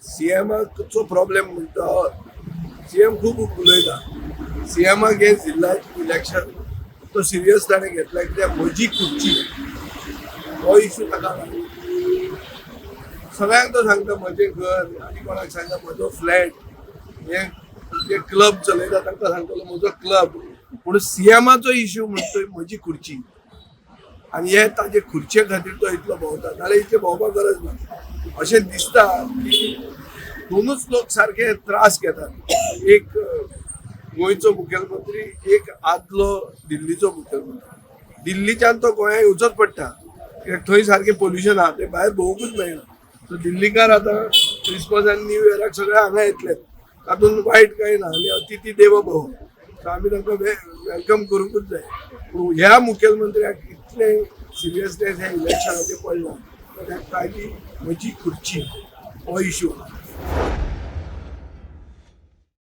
सीएमाचो problem म्हणटा, CM खूब उलयता. सीएमाक हे जिल्हा इलेक्शन तो सिरियस ताणें घेतला, कित्याक म्हजी खुर्ची हो इशू ताका लागला. सगळ्यांक तो सांगता म्हजें घर, आनी कोणाक सांगता म्हजो फ्लॅट, हे जे क्लब चलयता तांकां सांगतलो म्हजो क्लब. पूण सीएमाचो इशू म्हणटोय म्हजी खुर्ची, आनी हे ताजे खुर्चे खातीर तो इतलो भोंवता, नाल्यार इतले भोंवपाक गरज ना. अशें दिसता की दोनूच लोक सारके त्रास घेतात, एक गोंयचो मुखेलमंत्री, एक आदलो दिल्लीचो मुखेलमंत्री. दिल्लीच्यान तो गोंया येवचोच पडटा, कित्याक थंय सारकें पोल्युशन आहा, ते भायर भोंवूंकूच मेळना. सो दिल्लीकार आतां क्रिसमस आनी न्यू इयराक सगळे हांगा येतले, तातूंत वायट कांय ना आनी अतिथी देवो भव. सो आमी तांकां welcome करूंकूच जाय. पूण ह्या मुखेलमंत्र्याक इतलें सिरियसनेस ह्या इलेक्शनाचें पडलां, कित्याक ताजी म्हजी खुर्ची हो इशू.